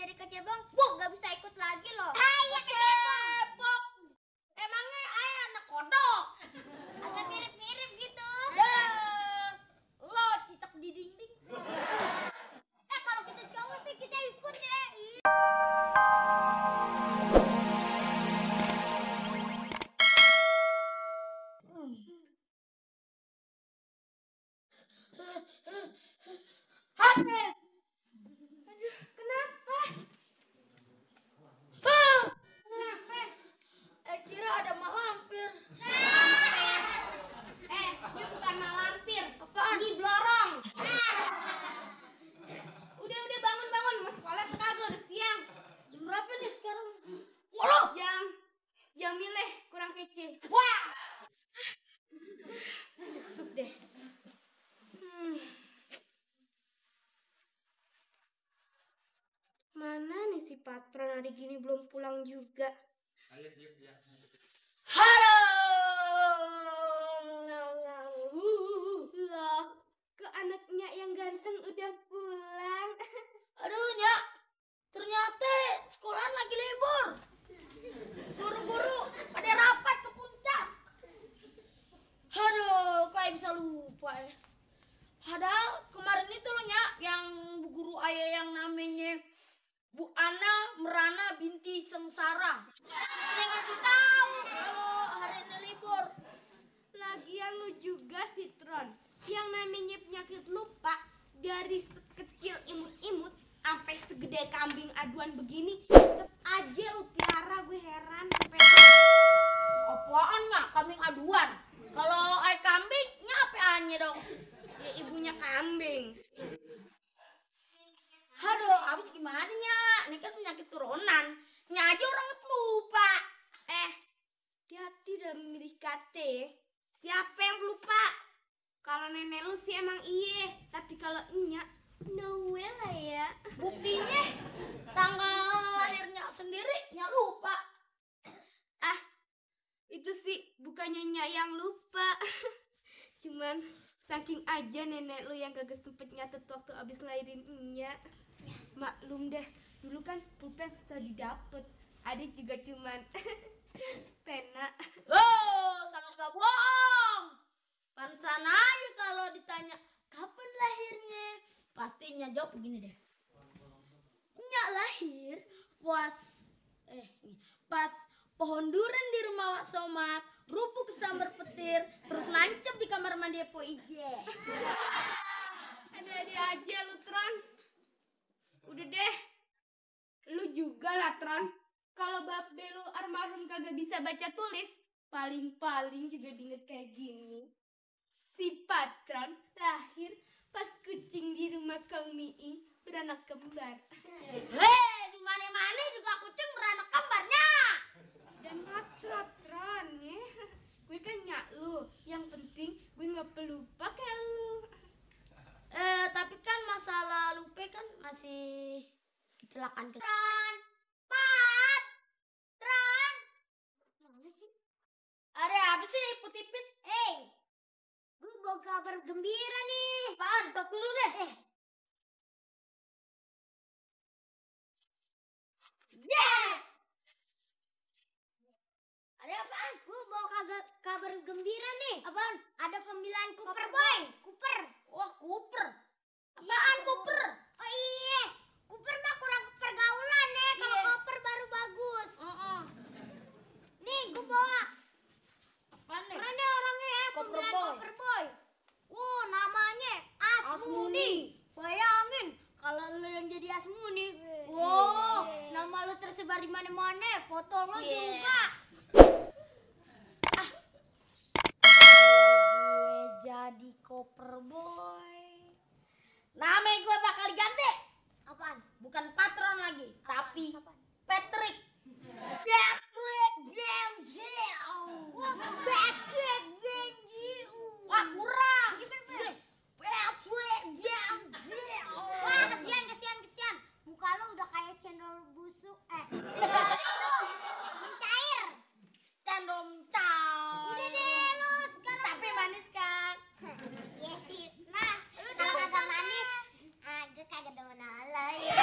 jadi kecebong, gak bisa ikut lagi loh. Ayah kecebong. Emangnya ayah anak kodok? Agak mirip-mirip gitu. Lo cicak di dinding. Kalau kita cowok sih kita ikut ya. Aduh, kenapa? Kira ada mak lampir. Dia bukan malampir. Apaan? Ini blorong. Udah bangun. Mau sekolah kagak udah siang. Jam berapa nih sekarang? Jam milih kurang kece. Wah. Besuk deh. Mana nih si patron hari gini belum pulang juga? Halo. Loh, ke anaknya yang ganteng udah pulang. Aduh, Nyak. Ternyata sekolahan lagi libur. Guru-guru pada rapat ke puncak. Aduh, kayak bisa lupa ya. Padahal kemarin itu loh, Nyak, yang bu guru ayah yang namanya Bu Ana Merana binti Sengsara. Yang ngasih tahu kalau hari ini libur. Lagian lu juga sih, Tron. Yang namanya penyakit lupa dari sekecil imut-imut sampai segede kambing aduan begini, tetep aja lu piara. Gue heran sampai Apaan, Nyak? Kambing aduan. Kalau ayah kambing, Nyak apaannya dong? ya ibunya kambing. Aduh, habis gimana, Nyak? Ini kan penyakit turunan. Nyak aja orangnya pelupa. Hati-hati dalam memilih kate. Siapa yang lupa? Kalau nenek lu sih emang iye, tapi kalau enyak, no way lah ya. Buktinya tanggal lahirnya sendiri Nyak lupa. Itu sih bukannya Nyak yang lupa. Cuman saking aja nenek lu yang kagak sempet nyatet waktu abis lahirin Nyak. Maklum deh, dulu kan pulpen susah didapet. Adik juga cuman pena. Oh, sangat gak bohong. Pantesan aja kalau ditanya kapan lahirnya, pastinya jawab begini deh. Nyak lahir pas pohon duren di rumah Wak Somad, rubuh kesambar petir, terus nancep di kamar mandi Po Ije. Ada-ada aja lu, Tron. Udah deh, lu juga lah, Tron. Kalau babe lu almarhum kagak bisa baca tulis, paling-paling juga diinget kayak gini. Si patron lahir pas kucing di rumah kaum Miing beranak kembar. Di mana-mana juga kucing beranak kembarnya. Dan ngatrat, Tron, ya. Gue kan Nyak lu, yang penting gue gak perlu pakai lu. Tapi kan masalah lupa kan masih kecelakaan. Tron! Mana sih? Ada apa sih putipit? Gue bawa kabar gembira nih. Apaan? Tok dulu deh. Yes! Ada apaan? Gue bawa kabar gembira nih. Apaan? Ada pemilihan Cooper Boy. Cooper. Wah, Cooper. Apaan Cooper? Oh iya, Cooper mah kurang pergaulan ya. Kalau Iya. Cooper baru bagus. Nih, gue bawa. Apaan nih? Mana orangnya ya? Cooper Pemilihan Boy. Cooper Boy. Wow, namanya Asmuni. Bayangin, kalau lu yang jadi Asmuni. Wow, nama lu tersebar di mana-mana. Foto lu Cie. juga. Gue jadi Cooper Boy. Nama gue bakal diganti. Apaan? Bukan patron lagi, tapi Apaan? Patrick. Wah, Patrick Benji. Wah, kurang. Wah, kesian. Muka lu udah kayak cendol busuk. Cendol itu mencair. Cendol mencair. Udah deh lu sekarang. Tapi manis kan? Iya sih. Nah, lu kalau kagak manis, gue kagak demen ala ya.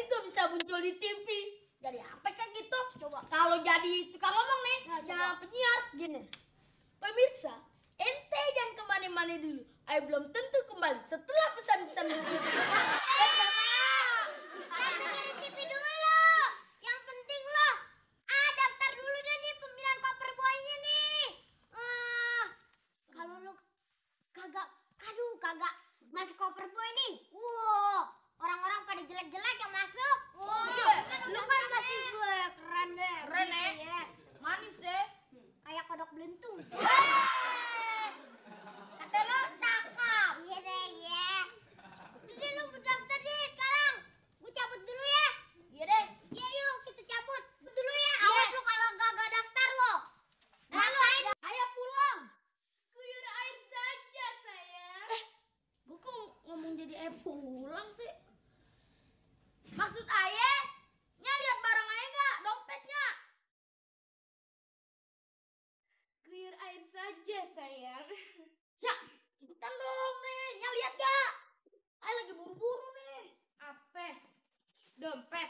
juga bisa muncul di TV. Jadi apa kayak gitu? Coba kalau jadi tukang ngomong nih, jangan penyiar gini. Pemirsa, ente jangan kemana-mana dulu. Ayo belum tentu kembali setelah pesan-pesan berikut. Kan dengerin TV dulu. Yang penting lo daftar dulu deh nih pemilihan cover boy-nya nih. Kalau lo kagak masuk cover boy nih. Wow, orang-orang pada jelek-jelek yang masuk. Wow, lo kan masih gue keren deh. Keren ya? Iya. Manis ya? Kayak kodok belentung. Kata lo cakep. Iya deh, ya. Udah deh lo daftar deh sekarang. Gue cabut dulu ya. Iya deh. Iya yuk kita cabut. Dulu ya. Awas lo kalau gak daftar lo. Ngapain? Ayo pulang. Guyur air saja, sayang. Gue kok ngomong jadi pulang sih? Maksud ayah, lihat barang ayah nggak? Dompetnya. Guyur air saja, sayang. Ya, cepetan dong nih. Lihat gak? Ayah lagi buru-buru nih. Apa? Dompet.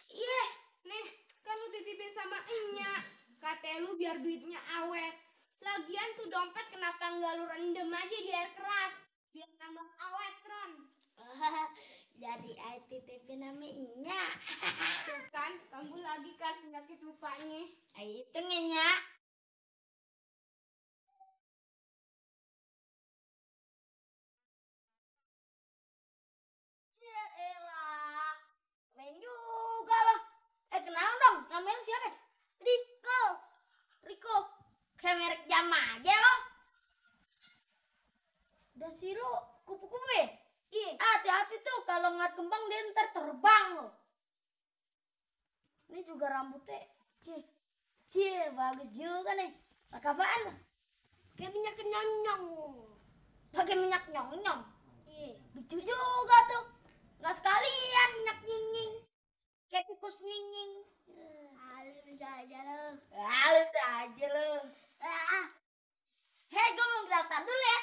Iya. Nih, kan lu titipin sama Enya. Katanya lu biar duitnya awet. Lagian tuh dompet kenapa nggak lu rendem aja di air keras? Biar tambah awet, Ron. Jadi ayah titipin namanya. Tuh kan, kamu lagi kan penyakit lupanya. Ayah hitungnya. Elah, main juga lah. Kenalan dong, namanya siapa? Riko. Riko, kayak merek jam aja lo. Udah sih lo, kupu-kupu ya? Iya. Hati-hati tuh, kalau ngeliat kembang dia ntar terbang lo. Ini juga rambutnya, cie, bagus juga nih. Pakai apaan lo? Kayak minyak nyonyong. Pakai minyak nyong-nyong. Iya. Lucu juga tuh. Nggak sekalian minyak nying-nying. Kayak tikus nying-nying. Halus aja lo. Halus aja lo. Hei, gue mau daftar dulu ya.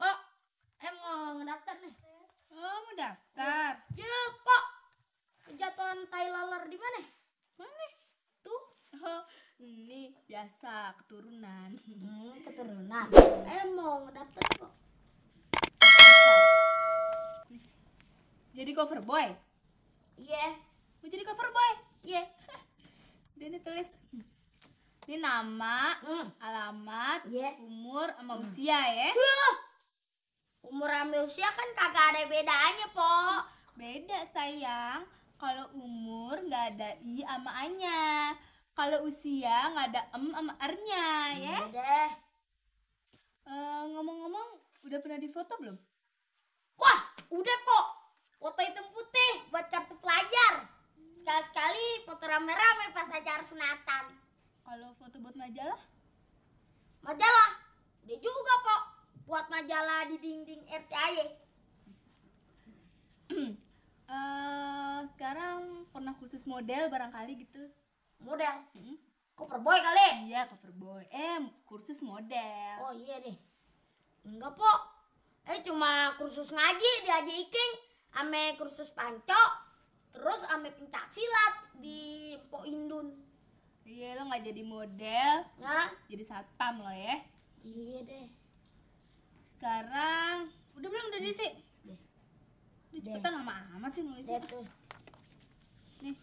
Oh, mau ngedaftar nih. Oh, mau daftar? Ya, Pak. Kejatuhan tai laler di mana? Mana? Tuh. Oh, ini biasa keturunan. Keturunan. Mau ngedaftar kok. Jadi cover boy? Iya. Mau jadi cover boy? Iya. Dia ini tulis. Ini nama, alamat, Iya. umur, sama usia ya. Umur sama usia kan kagak ada bedanya, Po. Beda sayang. Kalau umur nggak ada i sama a-nya. Kalau usia nggak ada sama r-nya ya. deh. Ngomong-ngomong, udah pernah difoto belum? Wah, udah, Po. Foto hitam putih buat kartu pelajar. Sekali-sekali foto rame-rame pas acara sunatan. Kalau foto buat majalah? Majalah. Dia juga, Po. Buat majalah di dinding RT aja. Sekarang pernah kursus model barangkali gitu. Model. Mm-mm. Cover boy kali. Iya, cover boy. Kursus model. Oh iya deh. Enggak, Po. Cuma kursus ngaji di Haji Iking, ame kursus panco, terus ame pencak silat di Po Indun. Iya, lo nggak jadi model, Nah, jadi satpam lo ya. iya deh. Sekarang udah belum udah diisi? Deh. Udah cepetan lama amat sih nulisnya. Deh tuh. Nih.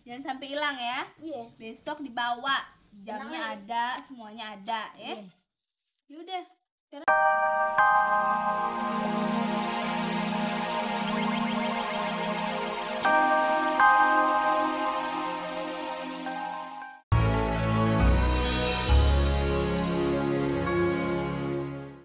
Jangan sampai hilang ya. Iya. Besok dibawa. Jamnya Tenang ada, semuanya ada ya. Iya. Yaudah,